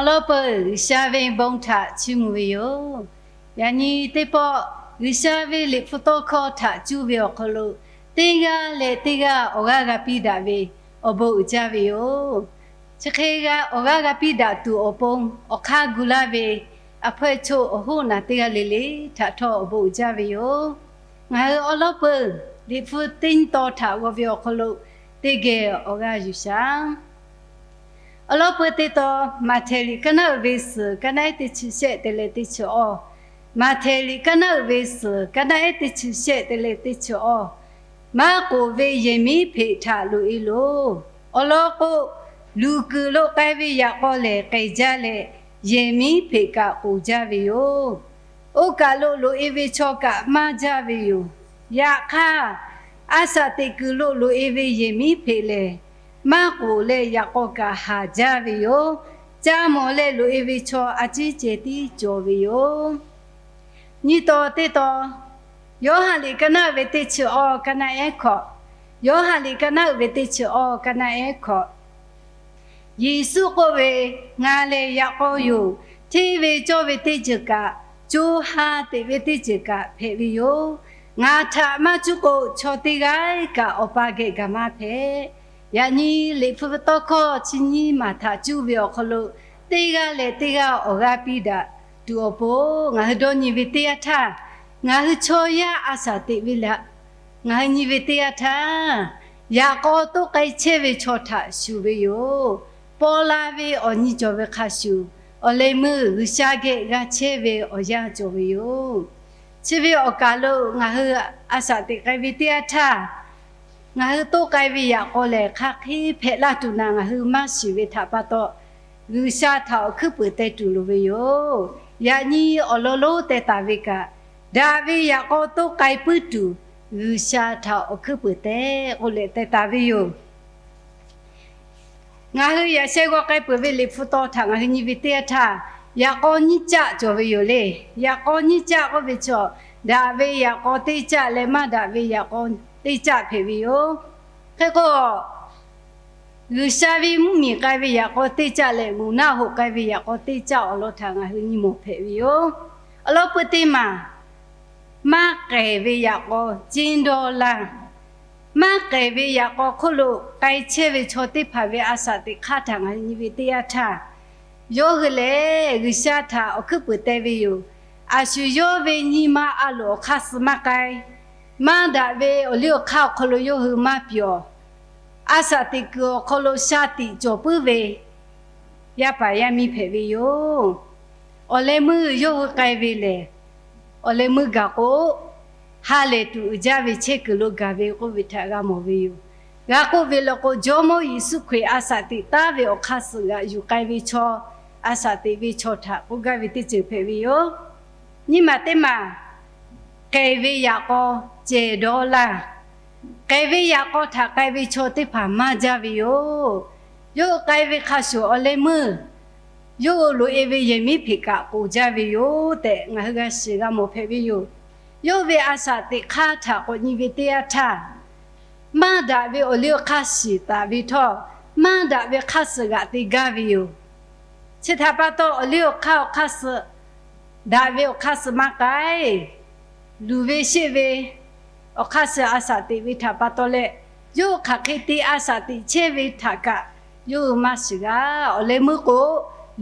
Awˬ lawn peuˬ, G'uiˬsha ve bon htaꞈ chiˇ mvuh ve yoˬ. Yaꞈ nyi teˇ pawˆ G'uiˬsha ve Liꞈ hpu tawˇ hkawˇ htaꞈ cuˇ ve awˬ hk'aw lo, teˇ g'aˇ leh teˇ g'aˇ awˬ g'aˇ g'a piˇ daꞈ ve awˬ bon uiˍ jaˇ ve yoˬ. Chi hk'e g'a awˬ g'aˇ g'a piˇ daꞈ tuˬ awˬ pon, awˬ hk'aˇ gu laˇ ve a hpawehˇ choˆ awˬ hoˉ naˬ teˇ g'aˇ le le htaꞈ htawˇ awˬ bon uiˍ jaˇ ve yoˬ. Ngaˬ hui awˬ lawn peuˬ Liꞈ hpu teˇ nyi taw htaꞈ g'aw ve awˬ hk'aw lo, teˇ geh awˬ g'aˇ yuˬ shaˍ. Awˬ lawn peuˬ teˇ taw, Maꞈhtehˍ liꞈ kaˇ naˉ uiˍ ve suhˍ, kaˇ naˉ ehˉ teˇ chi shehˆ te leh teˇ chi awˇ. Maꞈhtehˍ liꞈ kaˇ naˉ uiˍ ve suhˍ, kaˇ naˉ ehˉ teˇ chi shehˆ te leh teˇ chi awˇ. Maˉ k'oˍ ve yehˬ miˉ hpeꞈ htaꞈ loꞈ-e loˬ. Awˬ lawn k'o, luˬ kuiˬ lo k'ai ve yaꞈ k'aw lehˬ k'ai jaˇ leh, yehˬ miˉ hpeꞈ kaꞈ k'oˍ jaˇ ve yoˬ. Oˇ kaˬ lo loꞈ-e ve chaw kaꞈ maˇ jaˇ ve yoˬ. Yaꞈ hk'aˇ, a shaꞈ teꞈ kuiˬ lo loꞈ-e ve yehˬ miˉ hpeꞈ lehˬ, maˇ k'oˍ leh yaꞈ k'aw kaꞈ haˍ jaˇ ve yoˬ. Caˇ mawˬ leh loꞈ-e ve chaw a ciˉ ceh tiˉ cawˬ ve yoˬ. Nyiˇ taw teˇ taw, Yoˇhanˬ liꞈ kaˇ naˉ uiˍ ve teˇ chi awˇ kaˇ naˉ ehˉ hkawꞈ. Yoˇhanˬ liꞈ kaˇ naˉ uiˍ ve teˇ chi awˇ kaˇ naˉ ehˉ hkawꞈ. Yeˍsuˆ k'oˆ ve, Ngaˬ lehˬ yaꞈ k'aw yoˬ. Hteˇ ve cawˇ ve teˇ ceuˬ kaꞈ, co ha teꞈ ve teˇ ceuˬ kaꞈ hpehꞈ ve yoˬ. Ngaˬ htaꞈ maˇ cuˇ k'o, chaw teˇ g'aˇ kaꞈ Awˬ pa geh gaˬ maˇ hpehꞈ. Yaꞈ nyi Liꞈ hpu tawˇ hkawˇ chi nyiˇ maˬ htaꞈ cuˇ ve awˬ hk'aw lo, teˇ g'aˇ leh teˇ g'aˇ awˬ g'aˇ piˇ daꞈ tuˬ awˬ pon, ngaˬ hui dawˇ nyi ve teˇ yanˇ htaˇ, ngaˬ hui chaw yaˇ a shaꞈ teꞈ ve laꞈ, ngaˬ hui nyi ve teˇ yanˇ htaˇ, yaꞈ k'aw toˆ k'ai chehˇ ve chaw htaꞈ shuˍ ve yoˬ. Paw la ve awˬ nyi cawˬ ve hk'a shuˍ, awˬ leh meuˇ G'uiˬsha geh g'a chehˇ ve awˬ yanˇ cawˬ ve yoˬ. Chi ve awˬ kaˬ lo ngaˬ hui a shaꞈ teꞈ k'ai ve teˇ yanˇ htaˇ, ngaˬ hui toˆ k'ai ve yaꞈ k'aw lehˬ hk'aˬ hk'e hpehꞈ laˇ tuˬ naˍ ngaˬ hui maˇ shiˍ ve htaꞈ pa taw, G'uiˬsha htaꞈ awˬ hkuiˉ puiˍ teh tuˬ loˍ ve yoˬ. Yaꞈ nyi awˬ lawn lonˉ teh taˍ ve kaꞈ, daꞈ ve yaꞈ k'aw toˆ k'ai puiˉ tuˬ, G'uiˬsha htaꞈ awˬ hkuiˉ puiˍ teh k'oˆ leh teh taˍ ve yoˬ. Ngaˬ hui yaꞈ sheh g'aw k'ai peuˬ ve Liꞈ hpu taw htaꞈ ngaˬ hui nyi ve teˇ yanˇ htaˇ, yaꞈ k'aw nyiˇ caˆ cawˬ ve yoˬ le. Yaꞈ k'aw nyiˇ caˆ k'oˆ ve chaw, daꞈ ve yaꞈ k'aw teˇ caˆ leh maˇ daꞈ ve yaꞈ k'aw teˇ caˆ hpehꞈ ve yoˬ. Hk'e k'o, G'uiˬsha ve mvuhˇmiˬ k'ai ve yaꞈ k'aw teˇ caˆ leh mvuhˇ naˆ hoꞈ k'ai ve yaꞈ k'aw teˇ caˆ awˬ lawn htaꞈ ngaˬ hui nyi mawˬ hpehꞈ ve yoˬ. Awˬ lawn peuˬ teˇ maˬ, maˇ k'ehˬ ve yaꞈ k'aw ceˇ dawˇ laˇ. Maˇ k'ehˬ ve yaꞈ k'aw hk'oˆ lo k'ai chehˇ ve chaw teˇ hpaˍ ve a shaꞈ teꞈ hk'aˇ htaꞈ ngaˬ hui nyi ve teˇ yanˇ htaˇ, yawˇ hui lehˬ G'uiˬsha htaꞈ awˬ hkuiˉ puiˍ teh ve yoˬ. A shu yawˇ ve nyi ma a loˍ awˬ hk'aˇ suh maˇ k'ai. Maˇ daꞈ ve awˬ liˇ awˬ hk'aˇ awˬ hk'aw lo yawˇ hui maˇ pyawˬ. A shaꞈ teꞈ kuiˬ awˬ hk'aw lo sha tiꞈ cawˬ puiˉ ve yaˇ paˍ yaˇ miˇ hpehꞈ ve yoˬ. Awˬ leh meuˇ yawˇ hui k'ai ve lehˬ, awˬ leh meuˇ gaˬ k'o, ha lehˬ tuˬ uiˍ jaˇ ve chehˇ kuiˬ lo gaˬ ve k'oˆ ve htaꞈ g'a mawˬ ve yoˬ. G'a k'oˆ ve law k'o, Jawˇmawˇ Yeˍsuˆ Hkriꞈ a shaꞈ teꞈ taˉ ve awˬ hk'aˇ suh g'aꞈ yuˬ k'ai ve chaw, a shaꞈ teꞈ ve chaw htaꞈ k'oˆ gaˇ ve teˇ ceuˬ hpehꞈ ve yoˬ. Nyiˇ maˬ teˇ maˬ, k'ehˬ ve yaꞈ k'aw cehˬ dawˇ laˇ. K'ehˬ ve yaꞈ k'aw htaꞈ k'ai ve chaw teˇ hpaˍ maˇ jaˇ ve yoˬ. Yawˇ hui k'ai ve hk'a shuˍ awˬ leh meuˇ, yawˇ hui loꞈ-e ve yehˬ miˉ hpeꞈ kaꞈ k'oˍ jaˇ ve yoˬ tehꞈ ngaˬ hui g'a shiˍ g'a mawˬ hpehꞈ ve yoˬ. Yawˇ hui ve a shaꞈ teꞈ hk'aˇ htaꞈ k'awꞈ nyi ve teˇ yanˇ htaˇ, maˇ daꞈ ve awˬ liˇ awˬ hk'aˇ shiˍ taˍ ve htawˇ, maˇ daꞈ ve hk'aˇ suh g'aꞈ te gaˇ ve yoˬ. Chi htaꞈ pa taw, awˬ liˇ awˬ hk'aˇ awˬ hk'aˇ suh, daꞈ ve awˬ hk'aˇ suh maˇ k'ai, luˬ ve sheˆ ve awˬ hk'aˇ suh a shaꞈ teꞈ ve htaꞈ pa taw leh, yawˇ hui hk'aˬ hk'e te a shaꞈ teꞈ chehˇ ve htaꞈ kaꞈ yawˇ hui maˇ shiˍ g'a. Awˬ leh meuˇ k'o,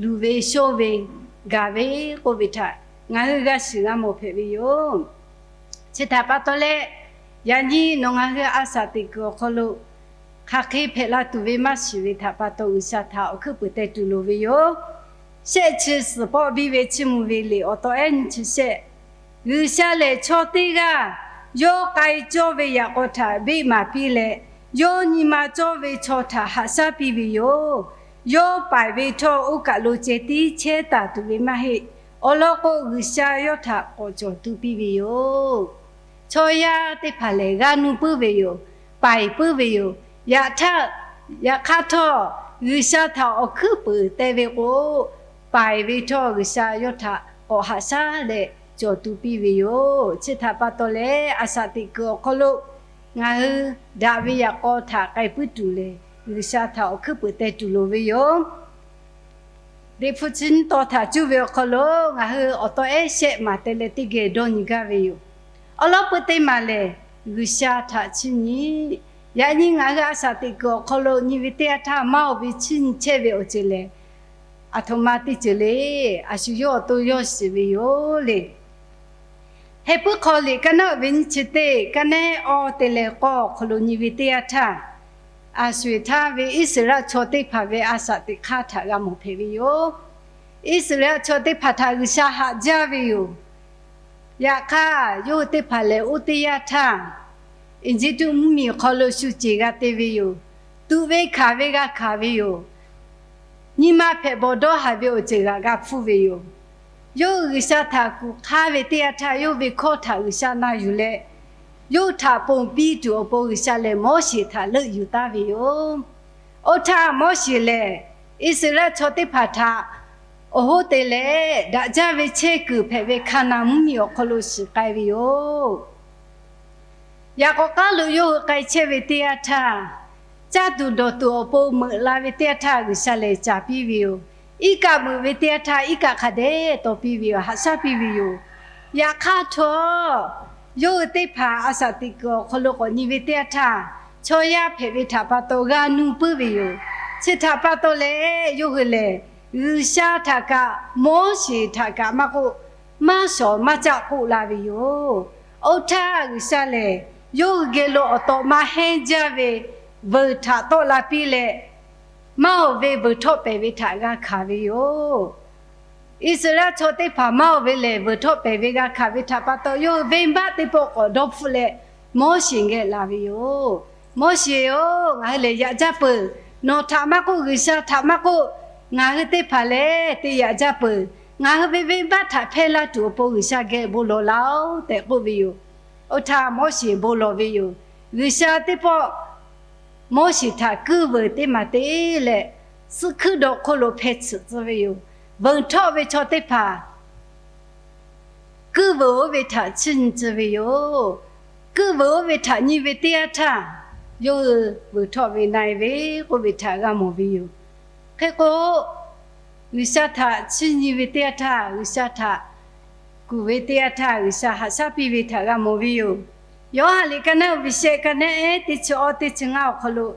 luˬ ve shonˇ ve gaˬ ve k'oˆ ve htaꞈ ngaˬ hui g'a shiˍ g'a mawˬ hpehꞈ ve yoˬ. Chi htaꞈ pa taw leh, yaꞈ nyi nawˬ ngaˬ hui a shaꞈ teꞈ kuiˬ awˬ hk'aw lo hk'aˬ hk'e hpehꞈ la tuˬ ve maˇ shiˍ ve htaꞈ pa taw, G'uiˬsha htaꞈ awˬ hkuiˉ puiˍ teh tuˬ loˍ ve yoˬ. Shehˆ chi suhˍ pawˆ biˇ ve chiˇ mvuh ve liꞈ awˬ taw ehˉ nyiˇ chi shehˆ, G'uiˬsha lehˬ chaw teˇ g'aˇ yawˇ k'ai cawˇ ve yaꞈ k'aw htaꞈ beˆ maˍ piˇ leh, yawˇ nyi ma cawˇ ve chaw htaꞈ haꞈ shaˉ piˇ ve yoˬ. Yawˇ paiˍ ve htawˇ oˇ kaˬ lo ceh tiˉ chehˇ taˍ tuˬ ve maˇ heˆ. Awˬ lawn k'o, G'uiˬsha yawˇ htaꞈ k'awꞈ cawˬ tu piˇ ve yoˬ. Chaw yaˇ teˇ hpaˍ lehˬ g'a nuˇ puiˉ ve yoˬ. Paiˍ puiˉ ve yoˬ. Yaꞈ htaˇ, yaꞈ hk'aˇ htawˇ, G'uiˬsha htaꞈ awˬ hkuiˉ puiˍ teh ve k'o, paiˍ ve htawˇ G'uiˬsha yawˇ htaꞈ k'awꞈ haꞈ shaˉ leh cawˬ tu piˇ ve yoˬ. Chi htaꞈ pa taw leh, a shaꞈ teꞈ kuiˬ awˬ hk'aw lo ngaˬ hui daꞈ ve yaꞈ k'aw htaꞈ k'ai puiˉ tuˬ lehˬ, G'uiˬsha htaꞈ awˬ hkuiˉ puiˍ teh tuˬ loˍ ve yoˬ. Liꞈ hpu chi nyiˇ taw htaꞈ cuˇ ve awˬ hk'aw lo ngaˬ hui awˬ taw ehˉ shehˆ maˬ te leh teˇ geh dawˇ nyi gaˇ ve yoˬ. Awˬ lawn peu teˇ maˬ lehˬ, G'uiˬsha htaꞈ chiˇ nyi. Yaꞈ nyi ngaˬ hui a shaꞈ teꞈ kuiˬ awˬ hk'aw lo nyi ve teˇ yanˇ htaˇ, maˇ oˬ ve chiˇ nyi chehˇ ve awˬ ceuˬ lehˬ, aˬ htoꞈ ma teˇ ceuˬ le. A shu yawˇ awˬ to yawˇ shiˍ ve yoˬ le. Heh puiˉ hk'aw liꞈ kaˇ naˉ uiˍ ve nyiˇ chi teˇ kaˇ nehˉ awˇ te leh k'awˇ awˬ hk'aw lo nyi ve teˇ yanˇ htaˇ, a shu eˬ htaˇ ve Iˉsaˍreˍlaˆ chaw teˇ hpaˍ ve a shaꞈ teꞈ hk'aˇ htaꞈ g'a mawˬ hpehꞈ ve yoˬ. Iˉsaˍreˍlaˆ chaw teˇ hpaˍ htaꞈ G'uiˬsha haꞈ jaˇ ve yoˬ. Yaꞈ hk'aˇ, yawˇ hui teˇ hpaˍ lehˬ, oˇ teˇ yanˇ htaˇ Eˇjiˇtuꞈ mvuhˇmiˬ awˬ hk'aw lo shu ceˬ g'a te ve yoˬ. Tuꞈ ve hkanˍ ve g'a hkanˍ ve yoˬ. Nyi ma hpehꞈ bawˬ dawˇ haˍ ve awˬ ceuˬ g'aꞈ g'a hpfuhˇ ve yoˬ. Yawˇ hui G'uiˬsha htaꞈ kuˬ hk'aˇ ve teˇ yanˇ htaˇ, yawˇ hui ve hkawˇ htaꞈ G'uiˬsha na yuˬ leh, yawˇ hui htaꞈ ponˬ piˇ tuˬ awˬ pon G'uiˬsha lehˬ Moˉseˍ htaꞈ leuˆ yuˬ taˍ ve yoˬ. Oˇ htaˇ Moˉseˍ lehˬ, Iˉsaˍreˍlaˆ chaw teˇ hpaˍ htaꞈ awˬ hoˉ te leh, daꞈ jaˇ ve chehˇ kuiˬ hpehꞈ ve Hkaˍnanˍ mvuhˇmiˬ awˬ hk'aw lo shiˍ k'ai ve yoˬ. Yaꞈ k'aw k'aˉ lo yawˇ hui k'ai chehˇ ve teˇ yanˇ htaˇ, caˇ tuˬ dawˬ tuˬ awˬ pon meuꞈ la ve teˇ yanˇ htaˇ G'uiˬsha lehˬ caˍ piˇ ve yoˬ. Iˉ kaˆ meuꞈ ve teˇ yanˇ htaˇ iˉ kaˆ hk'a dehꞈ taw piˇ ve yoˬ. Haꞈ shaˉ piˇ ve yoˬ. Yaꞈ hk'aˇ htawˇ, yawˇ hui teˇ hpaˍ a shaꞈ teꞈ kuiˬ awˬ hk'aw lo k'awꞈ nyi ve teˇ yanˇ htaˇ, chaw yaˇ hpehꞈ ve htaꞈ pa taw g'a nuˇ puiˉ ve yoˬ. Chi htaꞈ pa taw leh, yawˇ hui lehˬ G'uiˬsha htaꞈ kaꞈ Moˉseˍ htaꞈ kaꞈ maˇ k'oˆ, maˇ shawˍ maˇ caˆ k'oˆ la ve yoˬ. Oˇ htaˇ G'uiˬsha lehˬ, yawˇ hui geh lo awˬ tawꞈ ma hehnˇ jaˇ ve veuˬ htaꞈ tawˆ la piˇ leh, maˇ oˬ ve veuˬ htawˆ pehˍ ve htaꞈ g'a hkanˍ ve yoˬ. Iˉsaˍreˍlaˆ chaw teˇ hpaˍ maˇ oˬ ve lehˬ, veuˬ htawˆ pehˍ ve g'a hkanˍ ve htaꞈ pa taw, yawˇ hui venˇbaˆ teˇ pawˆ k'awꞈ dawˇ hpfuhˆ leh Moˉseˍ geh laˬ ve yoˬ. Moˉseˍ-oˬ, ngaˬ hui lehˬ yaꞈ jaˇ peuˬ. Nawˬ htaꞈ maˇ k'oˆ, G'uiˬsha htaꞈ maˇ k'oˆ, ngaˬ hui teˇ hpaˍ lehˬ te yaꞈ jaˇ peuˬ. Ngaˬ hui ve venˇbaˆ htaꞈ hpehˇ laˇ tuˬ awˬ pon G'uiˬsha geh bon lawˬ laˇ-oˆ tehꞈ k'oˆ ve yoˬ. Oˇ htaˇ Moˉseˍ bon lawˬ ve yoˬ. G'uiˬsha teˇ pawˆ Moˉseˍ htaꞈ kuiˇ veuˬ teˇ maˬ te leh, suhˆ hkuiˉ dawˬ hk'oˆ lo hpeh tsuhꞈ tcuh ve yoˬ. Veuˬ htawˆ ve chaw teˇ hpaˍ kuiˇ veuˬ oˇ ve htaꞈ chiˇ nyi tcuh ve yoˬ. Kuiˇ veuˬ oˇ ve htaꞈ nyi ve teˇ yanˇ htaˇ, yawˇ hui veuˬ htawˆ ve na-e ve k'oˆ ve htaꞈ g'a mawˬ ve yoˬ. Hk'e k'o, G'uiˬsha htaꞈ chiˇ nyi ve teˇ yanˇ htaˇ, G'uiˬsha htaꞈ kuˬ ve teˇ yanˇ htaˇ, G'uiˬsha haꞈ shaˉ piˇ ve htaꞈ g'a mawˬ ve yoˬ. Yoˇhanˬ liꞈ kaˇ naˉ uiˍ ve shehˆ kaˇ nehˉ ehˉ teˇ chi awˇ teˇ chi ngaˇ awˬ hk'aw lo,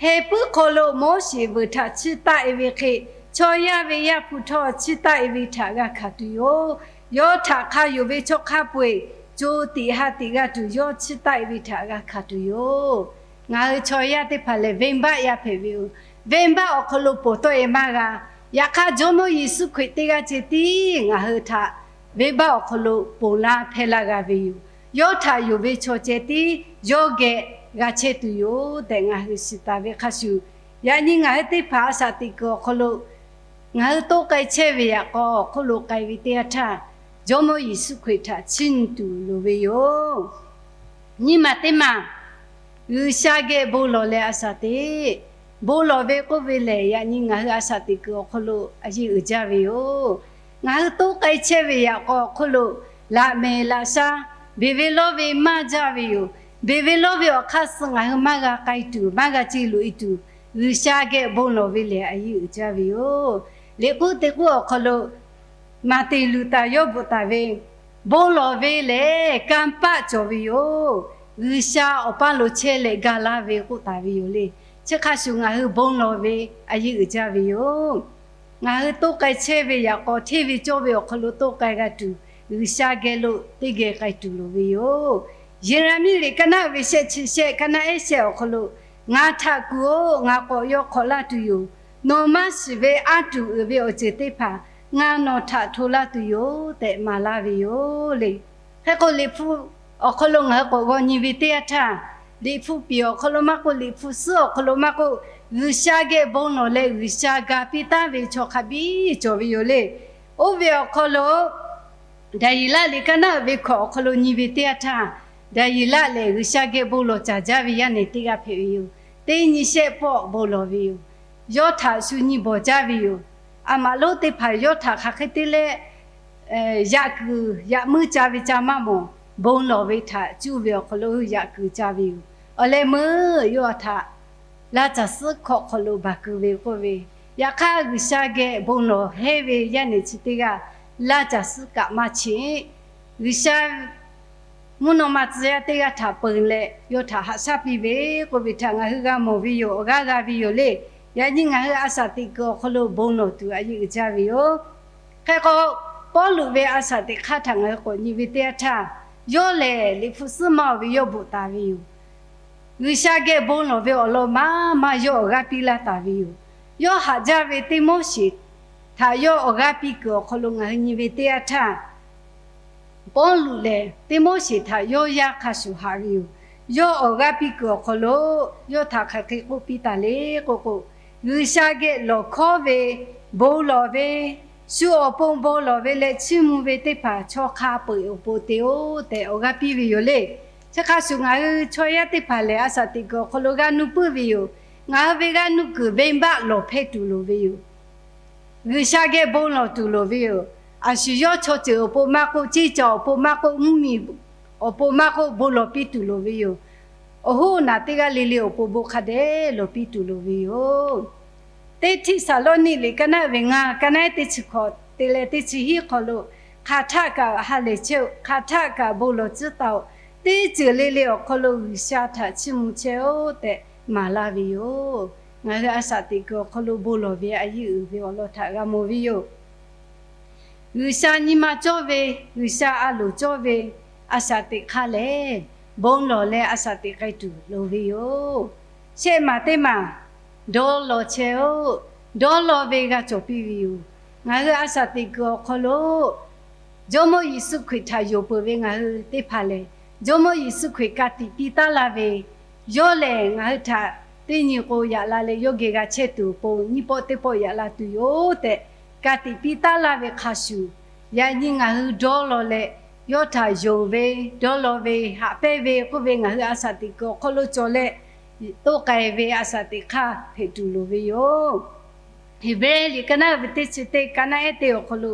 heh puiˉ hk'aw lo Moˉseˍ veuˬ htaꞈ chiˇ taˆ-e ve hk'e, chaw yaˇ ve Yaˇ hpu htawˇ chiˇ taˆ-e ve htaꞈ g'a hkanˍ tuˬ yoˬ. Yawˇ htaꞈ hk'a yonˍ ve chaw hk'a peu-eˬ co tiꞈ ha tiꞈ g'a tuˬ yawˇ chiˇ taˆ-e ve htaꞈ g'a hkanˍ tuˬ yoˬ. Ngaˬ hui chaw yaˇ teˇ hpaˍ lehˬ, venˇbaˆ yaˇ hpehꞈ ve yoˬ. Venˇbaˆ awˬ hk'aw lo ponˬ tawˆ-e maˇ g'a. Yaꞈ hk'aˇ, Jawˇmawˇ Yeˍsuˆ Hkriꞈ teˇ g'aˇ ceh tiˉ ngaˬ hui htaꞈ venˇbaˆ awˬ hk'aw lo ponˬ laˇ hpehˇ laˇ g'a ve yoˬ. Yawˇ htaꞈ yonˍ ve chaw ceh tiˉ yawˇ geh g'a chehˇ tuˬ yoˬ tehꞈ ngaˬ hui shiˍ taˍ ve hk'a shuˍ, yaꞈ nyi ngaˬ hui teˇ hpaˍ a shaꞈ teꞈ kuiˬ awˬ hk'aw lo ngaˬ hui toˇ k'ai chehˇ ve yaꞈ k'aw awˬ hk'oˆ lo k'ai ve teˇ yanˇ htaˇ, Jawˇmawˇ Yeˍsuˆ Hkriꞈ htaꞈ chiˇ nyi tuˬ loˍ ve yoˬ. Nyi maˬ teˇ maˬ, G'uiˬsha geh bon lawˬ leh a shaꞈ teꞈ, bon lawˬ ve k'oˆ ve lehˬ, yaꞈ nyi ngaˬ hui a shaꞈ teꞈ kuiˬ awˬ hk'aw lo a yeˇ uiˍ jaˇ ve yoˬ. Ngaˬ hui toˇ k'ai chehˇ ve yaꞈ k'aw awˬ hk'oˆ lo laꞈ mehˍ laꞈ sha, beˬ ve lawˇ ve maˇ jaˇ ve yoˬ. Beˬ ve lawˇ ve awˬ hk'aˇ suh ngaˬ hui maˇ g'a k'ai tuˬ, maˇ g'a ce loꞈ-e tuˬ, G'uiˬsha geh bon lawˬ ve lehˬ a yeˇ uiˍ jaˇ ve yoˬ. Liꞈ k'uˉ teˇ k'uˉ awˬ hk'aw lo Maˍteˍ Luˍtaˍ yawˇ bvuhꞈ taˍ ve, bon lawˬ ve lehˬ kanˇ paˆ cawˬ ve yoˬ. G'uiˬsha awˬ paˇ lo chehˇ leh ga laˇ ve k'oˆ taˍ ve yoˬ le. Chi hk'a shuˍ ngaˬ hui bon lawˬ ve a yeˇ uiˍ jaˇ ve yoˬ. Ngaˬ hui toˇ k'ai chehˇ ve yaꞈ k'aw hteˇ ve cawˇ ve awˬ hk'aw lo toˇ k'ai g'a tuˬ, G'uiˬsha geh lo teˇ geh k'ai tuˬ loˍ ve yoˬ. Yeˍraˍmiˆ liꞈ kaˇ naˉ uiˍ ve shehˆ chi shehˆ kaˇ naˉ ehˉ shehˆ awˬ hk'aw lo, Ngaˬ htaꞈ kuˬ-oˬ, ngaˬ k'awꞈ yaw hk'awꞈ laˇ tuˬ yoˬ. Nawˬ maˇ shiˍ ve aˉ tuˬ uiˍ ve awˬ ceuˬ teˇ hpaˍ ngaˬ nawˬ htaꞈ hto laˇ tuˬ yoˬ tehꞈ maˍ laˇ ve yoˬ le. Hk'e k'o, Liꞈ hpu awˬ hk'aw lo ngaˬ hui k'awꞈ g'aw nyi ve teˇ yanˇ htaˇ, Liꞈ hpu piˍ awˬ hk'aw lo maˇ k'oˆ, Liꞈ hpu suhˉ awˬ hk'aw lo maˇ k'oˆ, G'uiˬsha geh bon lawˬ leh G'uiˬsha ga piˇ taˉ ve chaw hk'a biˇ cawˬ ve yoˬ le. Oˇ ve awˬ hk'aw lo Daˍyeˍlaˆ liꞈ kaˇ naˉ uiˍ ve hkawꞈ awˬ hk'aw lo nyi ve teˇ yanˇ htaˇ, Daˍyeˍlaˆ lehˬ G'uiˬsha geh bon lawˬ caˍ jaˇ ve yaˇ nehˬ teˇ g'aˇ hpehꞈ ve yoˬ. Teˇ nyi shehˆ pawˆ bon lawˬ ve yoˬ. Yawˇ htaꞈ shu nyi bawˬ jaˇ ve yoˬ. A maꞈ lonˉ teˇ hpaˍ yawˇ htaꞈ hk'aˬ hk'e te leh yaꞈ kuiˬ yaꞈ muiˉ ca ve ca maˇ mawˬ, bon lawˬ ve htaꞈ cuˇ ve awˬ hk'aw lo yaꞈ kuiˬ ca ve yoˬ. Awˬ leh meuˇ yawˇ htaꞈ laˇ caˬ suhˉ hkawꞈ hk'aw lo baˬ keu ve k'oˆ ve, Yaꞈ hk'aˇ, G'uiˬsha geh bon lawˬ hehˉ ve yaˇ nehˬ chi teˇ g'aˇ laˇ caˬ suhˉ kaꞈ maˇ cheꞈ. G'uiˬsha mvuhˇ naw ma tcuh yaˇ teˇ g'aˇ htaꞈ peunˍ leh, yawˇ htaꞈ haꞈ shaˉ piˇ ve k'oˆ ve htaꞈ ngaˬ hui g'a mawˬ ve yoˬ, awˬ g'aˇ g'a ve yoˬ le. Yaꞈ nyi ngaˬ hui a shaꞈ teꞈ kuiˬ awˬ hk'aw lo bon lawˬ tuˬ a yeˇ uiˍ jaˇ ve yoˬ. Hk'e k'o, Pawˇluꞈ ve a shaꞈ teꞈ hk'aˇ htaꞈ ngaˬ hui k'awꞈ nyi ve teˇ yanˇ htaˇ, yawˇ lehˬ Liꞈ hpu suhˉ maˇ ve yawˇ bvuhꞈ taˍ ve yoˬ. G'uiˬsha geh bon lawˬ ve awˬ lawn maˇ maˇ yawˇ awˬ g'aˇ piˇ laˇ taˍ ve yoˬ. Yawˇ haꞈ jaˇ ve Tiˆmoˉseˍ htaꞈ yawˇ awˬ g'aˇ piˇ kuiˬ awˬ hk'aw lo ngaˬ hui nyi ve teˇ yanˇ htaˇ, Pawˇluꞈ lehˬ Tiˆmoˉseˍ htaꞈ yawˇ yaˇ hk'a shuˍ haꞈ ve yoˬ. Yawˇ awˬ g'aˇ piˇ kuiˬ awˬ hk'aw lo yawˇ htaꞈ hk'aˬ hk'e k'oˆ piˇ taˍ le k'o k'o, G'uiˬsha geh lawˬ hkawˉ ve, bon lawˬ ve, shu awˬ pon bon lawˬ ve leh chiˇ mvuh ve teˇ hpaˍ chaw hk'a peu-eˬ awˬ pon te-oˆ tehꞈ awˬ g'aˇ piˇ ve yoˬ le. Chi hk'a shuˍ ngaˬ hui chaw yaˇ teˇ hpaˍ lehˬ, a shaꞈ teꞈ kuiˬ awˬ hk'aw lo g'a nuˇ puiˉ ve yoˬ. Ngaˬ hui ve g'a nuˇ kuiˬ venˇbaˆ lawˬ hpehˇ tuˬ loˍ ve yoˬ. G'uiˬsha geh bon lawˬ tuˬ loˍ ve yoˬ. A shu yawˇ chaw ceuˬ awˬ pon maˇ k'oˆ, ceˇ caˬ awˬ pon maˇ k'oˆ, mvuhˇmiˬ awˬ pon maˇ k'oˆ, bon lawˬ piˇ tuˬ loˍ ve yoˬ. Awˬ hoˉ naˬ teˇ g'aˇ le le awˬ pon bon hk'a dehꞈ lawˬ piˇ tuˬ loˍ ve yoˬ. Teˇ Hteˇsaˍlawˇniˆ liꞈ ka naˆ ve ngaˇ, ka naˆ ehˉ teˇ chi hkawꞈ te leh teˇ chi hiˉ hk'aw lo, hk'aˬ htaˆ kaꞈ ha lehˬ chehˇ-oˆ. Hk'aˬ htaˆ kaꞈ bon lawˬ tcuhˉ taˍ-oꞈ. Teˇ ceuˬ le le awˬ hk'aw lo G'uiˬsha htaꞈ chiˇ mvuh chehˇ-oˆ tehꞈ maˍ laˇ ve yoˬ. Ngaˬ hui a shaꞈ teꞈ kuiˬ awˬ hk'aw lo bon lawˬ ve a yeˇ uiˍ ve awˬ lawn htaꞈ g'a mawˬ ve yoˬ. G'uiˬsha nyi ma cawˇ ve, G'uiˬsha a loˍ cawˇ ve a shaꞈ teꞈ hk'aˇ lehˬ, bon lawˬ leh a shaꞈ teꞈ k'ai tuˬ loˍ ve yoˬ. Shehˆ maˬ teˇ maˬ dawˇ law chehˇ-oˆ. Dawˇ law ve g'a cawˬ piˇ ve yoˬ. Ngaˬ hui a shaꞈ teꞈ kuiˬ awˬ hk'aw lo Jawˇmawˇ Yeˍsuˆ Hkriꞈ htaꞈ yonˍ peuˬ ve ngaˬ hui teˇ hpaˍ lehˬ, Jawˇmawˇ Yeˍsuˆ Hkriꞈ ka tiꞈ piˇ taˉ laˇ ve, yawˇ lehˬ ngaˬ hui htaꞈ teˇ nyi k'o yaꞈ la leh yawˇ geh g'a chehˇ tuˬ awˬ pon nyiˇ pawˆ teˇ pawˆ yaꞈ la tuˬ yoˬ tehꞈ ka tiꞈ piˇ taˉ laˇ ve hk'a shuˍ, yaꞈ nyi ngaˬ hui dawˇ law leh yawˇ htaꞈ yonˍ ve, dawˇ law ve, haꞈ pehnˇ ve k'oˆ ve ngaˬ hui a shaꞈ teꞈ kuiˬ awˬ hk'aw lo cawˬ leh, toˇ k'ai ve a shaꞈ teꞈ hk'aˇ hpehꞈ tuˬ loˍ ve yoˬ. Heˍbrehˇ liꞈ ka naˆ ve teˇ chi teˇ, ka naˆ ehˉ teˇ awˬ hk'aw lo,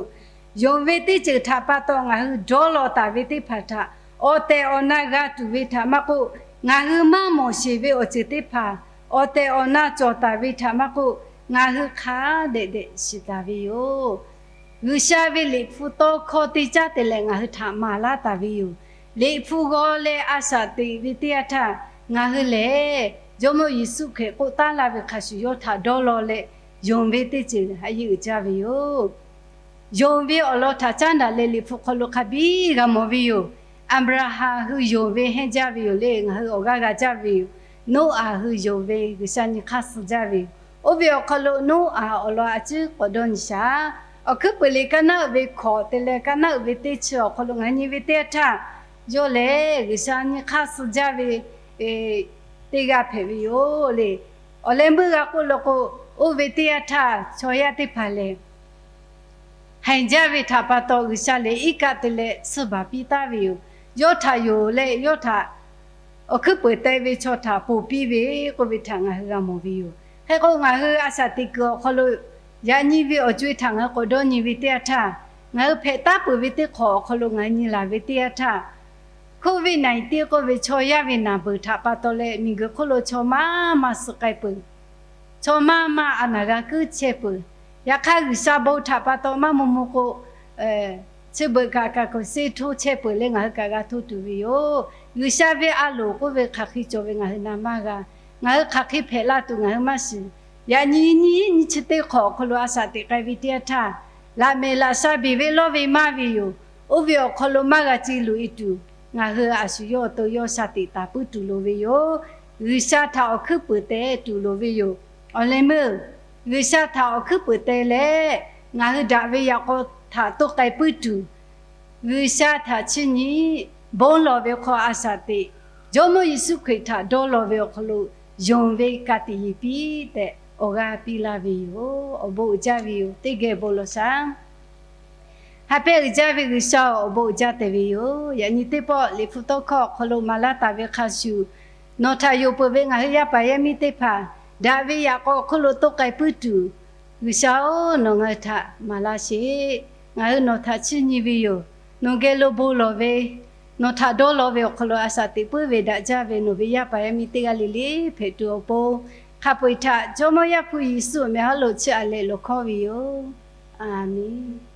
yonˍ ve teˇ ceuˬ htaꞈ pa taw ngaˬ hui dawˇ law taˍ ve teˇ hpaˍ htaꞈ awˬ tehˬ awˬ na g'a tuˬ ve htaꞈ maˇ k'oˆ, ngaˬ hui maˇ mawˬ sheˍ ve awˬ ceuˬ teˇ hpaˍ awˬ tehˬ awˬ na cawˬ taˍ ve htaꞈ maˇ k'oˆ, ngaˬ hui hk'a dehꞈ dehꞈ shiˍ taˍ ve yoˬ. G'uiˬsha ve Liꞈ hpu tawˇ hkawˇ teˇ caˉ te leh ngaˬ hui htaꞈ maˍ laˇ taˍ ve yoˬ. Liꞈ hpu g'aw leh a shaꞈ teꞈ ve teˇ yanˇ htaˇ, ngaˬ hui lehˬ Jawˇmawˇ Yeˍsuˆ Hkriꞈ k'oˆ taˉ laˇ ve hk'a shuˍ yawˇ htaꞈ dawˇ law leh yonˍ ve teˇ ceuˬ a yeˇ uiˍ jaˇ ve yoˬ. Yonˍ ve awˬ lawn htaꞈ caˉ daꞈ leh Liꞈ hpu hk'aw lo hk'a biˇ g'a mawˬ ve yoˬ. Aˍbraˍhanˍ hui yonˍ ve hehnˇ jaˇ ve yoˬ le, ngaˬ hui awˬ g'aˇ g'a jaˇ ve yoˬ. Noˉaꞈ hui yonˍ ve G'uiˬsha nyi hk'aˇ suh jaˇ ve yoˬ. Oˇ ve awˬ hk'aw lo Noˉaꞈ awˬ lawn a ciˉ k'awꞈ dawˇ nyi shaˍ. Awˬ hkuiˉ peuˬ liꞈ ka naˆ uiˍ ve hkawꞈ te leh ka naˆ uiˍ ve teˇ chi awˬ hk'aw lo ngaˬ hui nyi ve teˇ yanˇ htaˇ, yawˇ lehˬ G'uiˬsha nyi hk'aˇ suh jaˇ ve teˇ g'aˇ hpehꞈ ve yoˬ le. Awˬ leh meuˇ g'a k'oˆ lo k'o, oˇ ve teˇ yanˇ htaˇ chaw yaˇ teˇ hpaˍ lehˬ, haiˬ jaˇ ve htaꞈ pa taw G'uiˬsha lehˬ iˉ kaˆ te leh tsuhˇ baˬ piˇ taˉ ve yoˬ. Yawˇ htaꞈ yonˍ leh yawˇ htaꞈ awˬ hkuiˉ peuˬ te ve chaw htaꞈ ponˬ piˇ ve k'oˆ ve htaꞈ ngaˬ hui g'a mawˬ ve yoˬ. Hk'e k'o, ngaˬ hui a shaꞈ teꞈ kuiˬ awˬ hk'aw lo yaꞈ nyi ve awˬ co-e htaꞈ ngaˬ hui k'awꞈ dawˇ nyi ve teˇ yanˇ htaˇ, ngaˬ hui hpehꞈ taˉ peuˬ ve teˇ hk'awꞈ awˬ hk'aw lo ngaˬ hui nyi laˬ ve teˇ yanˇ htaˇ, Covid nineteen k'oˆ ve chaw yaˇ ve naˬ beuˬ htaꞈ pa taw leh miˬguiˬ hk'oˆ lo chaw maˇ maˇ suh k'ai peuˬ. Chaw maˇ maˇ a naˬ g'a kuiˉ chehˇ peuˬ. Yaꞈ hk'aˇ, G'uiˬsha bon htaꞈ pa taw maˇ maw maw k'o, chi beuꞈ kaꞈ kaꞈ k'awꞈ seˇ htoˇ chehˇ peuˬ leh ngaˬ hui kaꞈ g'a htoˇ tuˬ ve yoˬ. G'uiˬsha ve a loˍ k'oˆ ve hk'aˬ hk'e cawˬ ve ngaˬ hui na maˇ g'a. Ngaˬ hui hk'aˬ hk'e hpehꞈ la tuˬ ngaˬ hui maˇ shiˍ. Yaꞈ nyi nyiˇ nyi chi teˇ hk'awꞈ awˬ hk'aw lo a shaꞈ teꞈ k'ai ve teˇ yanˇ htaˇ, laꞈ mehˍ laꞈ sha beˬ ve lawˇ ve maˇ ve yoˬ. Oˇ ve awˬ hk'aw lo maˇ g'a ce luꞈ e tuˬ, ngaˬ hui a shu yawˇ awˬ to yawˇ shaˍ tiꞈ taˍ puiˉ tuˬ loˍ ve yoˬ. G'uiˬsha htaꞈ awˬ hkuiˉ peuˬ te tuˬ loˍ ve yoˬ. Awˬ leh meuˇ G'uiˬsha htaꞈ awˬ hkuiˉ peuˬ te leh, ngaˬ hui daꞈ ve yaꞈ k'aw htaꞈ toˇ k'ai puiˉ tuˬ, G'uiˬsha htaꞈ chiˇ nyi, bon lawˬ ve hk'aw a shaꞈ teꞈ, Jawˇmawˇ Yeˍsuˆ Hkriꞈ htaꞈ dawˇ law ve awˬ hk'aw lo yonˍ ve ka tiꞈ yeˬ piˇ tehꞈ awˬ g'aˇ piˇ laˇ ve yoˬ. Awˬ bon uiˍ jaˇ ve yoˬ. Teˇ geh bon lawˬ shaˍ. Ha pehˇ uiˍ jaˇ ve G'uiˬsha-oˬ, awˬ bon uiˍ jaˇ te ve yoˬ. Yaꞈ nyi teˇ pawˆ Liꞈ hpu tawˇ hkawˇ awˬ hk'aw lo maˍ laˇ taˍ ve hk'a shuˍ, nawˬ htaꞈ yonˍ peuˬ ve ngaˬ hui yaˇ paˍ yaˇ miˇ teˇ hpaˍ daꞈ ve yaꞈ k'aw hk'oˆ lo toˇ k'ai puiˉ tuˬ, G'uiˬsha-oˬ, nawˬ ngaˬ hui htaꞈ maˍ laˇ sheˍ. Ngaˬ hui nawˬ htaꞈ chiˇ nyi ve yoˬ. Nawˬ geh lo bon lawˬ ve, nawˬ htaꞈ dawˇ law ve awˬ hk'aw lo a shaꞈ teꞈ puiˉ ve daꞈ jaˇ ve nawˬ ve yaˇ paˍ yaˇ miˇ teˇ g'aˇ le le hpehꞈ tuˬ awˬ pon, Hk'a peu-eˬ htaꞈ Jawˇmawˇ Yaˇ hpu Yeˍsuˆ meh hawˉ lo chi aꞈ leh lawˬ hkawˇ ve yoˬ. A menˬ.